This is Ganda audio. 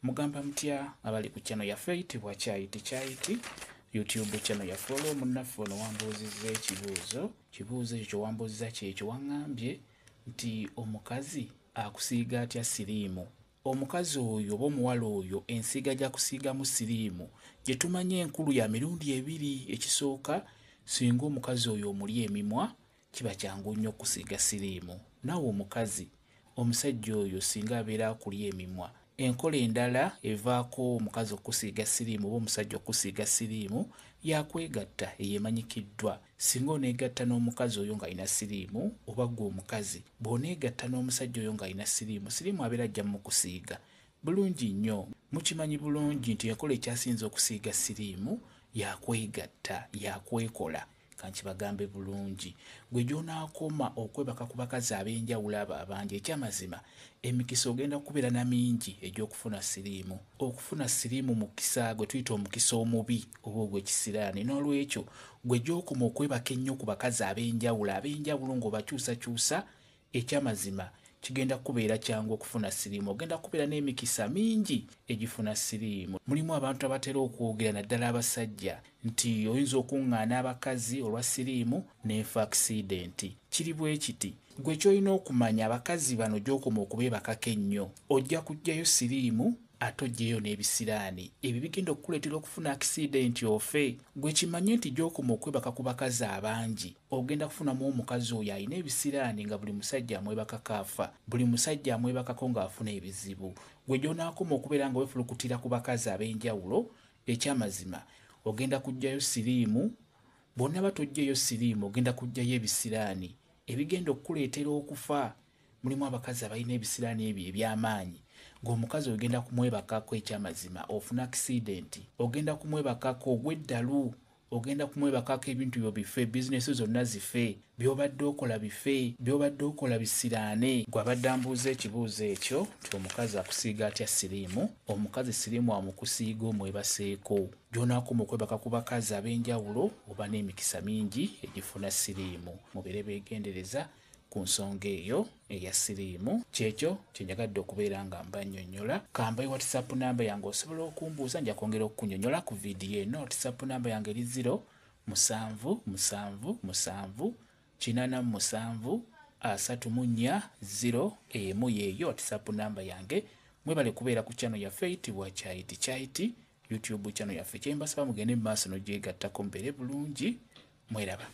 Mugamba mutya abali ku channel yaffe eyitibwa Kyayiti Kyayiti YouTube channel yaffe. Olwo munnaffe ono wambuuzizza ekibuuzo, kibuuzo ekyo kyewambuuzizza kyekyo, waŋŋambye nti omukazi akusiiga atya siriimu. Omukazi oyo oba omuwala oyo ensiiga gy'akusiigamu siriimu gye tumanyi enkulu ya mirundi ebiri. Ekisooka, singa omukazi oyo omuli emimwa, kiba kyangu nnyo okusiiga siriimu. Naawe omukazi, omusajja oyo singa abeera akulya emimwa, enkola endala evaako omukazi okusiiga siriimu oba omusajja okusiiga siriimu yakwegatta eyo emanyikiddwa. Singa oneegatta n'omukazi oyo ng'alina siriimu, oba ggwe omukazi bw'oneegatta n'omusajja oyo ng'alina siriimu, siriimu abeera ajja mukusiiga bulungi nnyo. Mukimanyi bulungi nti enkola ekyasinze okusiiga siriimu yakwegatta, yakwekola. Kankibagambe bulungi, gwe gy'onaakoma okwebaka ku bakazi ab'enjawulo abo abangi, ekyamazima emikisa ogenda kubeera na mingi egy'okufuna siriimu. Okufuna siriimu mukisa gwe tuyita omukisa omubi oba ogw'ekisiraani. N'olwekyo gwe gy'okoma okwebaka ennyo ku bakazi ab'enjawulo ng'obakyusakyusa, ekyamazima kigenda kubeera kyangu okufuna siriimu. Ogenda kubeera n'emikisa mingi egifuna siriimu. Mulimu abantu abatera okwogera, naddala abasajja, nti oyinza okuŋŋaana abakazi olwa siriimu n'enfa akisidenti. Kiri bwe kiti, gwe ky'olina okumanya, abakazi bano gy'okoma okubeebakako ennyo, ojja kuggyayo siriimu ate oggyeyo n'ebisiraani. Ebyo bigenda okukuleetera okufuna akisidenti ofe. Gwe kimanye nti gy'okoma okwebaka ku bakazi abangi, ogenda kufunamu omukazi oyo alina ebisiraani nga buli musajja amwebakako afa, buli musajja amwebakako ng'afuna ebizibu. Gwe gy'onaakoma okubeera nga weefulukutira ku bakazi ab'enjawulo, ekyamazima ogenda kuggyayo siriimu. Bw'onaaba toggyeyo siriimu, ogenda kuggyayo ebisiraani ebigenda okukuleetera okufa. Mulimu abakazi abalina ebisiraani ebyo eby'amaanyi, ng'omukazi ogenda kumwebakako, ekyamazima ofuna akisidenti. Ogenda kumwebakako ogw'eddalu, ogenda kumwebakako ebintu byo bife, bizinesi zonna zife, by'obadde okola bife, by'obadde okola bisiraane. Gwe abadde ambuuza ekibuuzo ekyo nti omukazi akusiiga atya siriimu, omukazi siriimu amukusiiga omwebaseeko. Gy'onaakoma okwebaka ku bakazi ab'enjawulo, oba n'emikisa mingi egifuna siriimu. Mubeere beegendereza ku nsonga eyo eya siriimu. Kyekyo kyenjagadde okubeera nga mbannyonnyola. Kambayi WhatsApp namba yange, osobola okumbuuza, nja kwongera okukunnyonnyola ku vidiyo eno. WhatsApp namba yange eri 0 7 7 7 87 34 0 1. Yeeyo WhatsApp namba yange. Mwebale kubeera ku channel yaffe eyitibwa Kyayiti Kyayiti YouTube channel yaffe. Kyembasaba, mugende mu maaso n'ogyegattako, mubeere bulungi, mweraba.